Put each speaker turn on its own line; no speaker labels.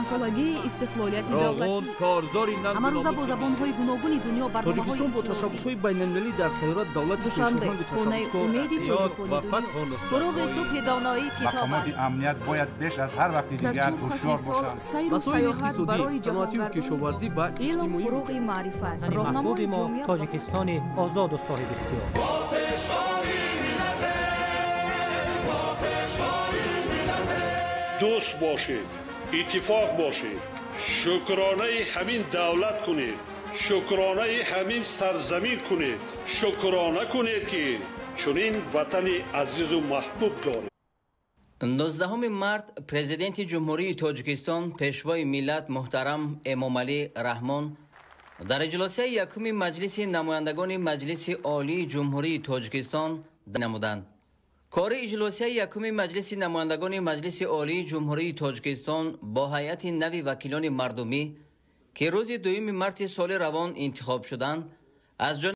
Чандсолагии истиқлолияти
Роғун
давлатӣ.
Корзори нағзи
Ҳамарӯза бо
номуси
забонҳои гуногуни дунё барномаҳои
Тоҷикистон бо
иттилоотӣ.
ташаббусҳои байналмилалӣ дар сайёра давлати
Душанбе,
пешоҳангу
хонаи
ташаббускор.
умеди
Ёд
тоҷикони
ва
дунё.
фатҳу нусратҳои
Фуруғи субҳи доноӣ китоб
Мақомоти
аст.
амният бояд беш аз ҳар вақти
Дар
дигар
чун фасли
ҳушёр
сол
бошанд.
сайру
Масоили
саёҳат
иқтисодӣ,
барои
саноатию
ҷаҳонгардони
кишоварзӣ ва
Илм
иҷтимоӣ.
фуруғи маърифат,
Ватани
роҳнамои
маҳбуби мо
ҷомеа.
Тоҷикистони озоду соҳибихтиёр.
Дӯст бошед, иттифоқ бошед, шукронаи ҳамин давлат кунед, шукронаи ҳамин сарзамин кунед, шукрона кунед, ки чунин ватани азизу маҳбуб доред.
19 март Президенти Ҷумҳурии Тоҷикистон, Пешвои миллат муҳтарам Эмомалӣ Раҳмон дар иҷлосияи якуми Маҷлиси намояндагони Маҷлиси Олии Ҷумҳурии Тоҷикистон намуданд. Кори иҷлосияи якуми Маҷлиси намояндагони Маҷлиси Олии Ҷумҳурии Тоҷикистон бо ҳайати нави вакилони мардумӣ, ки рӯзи 2 марти соли равон интихоб шуданд, аз ҷониби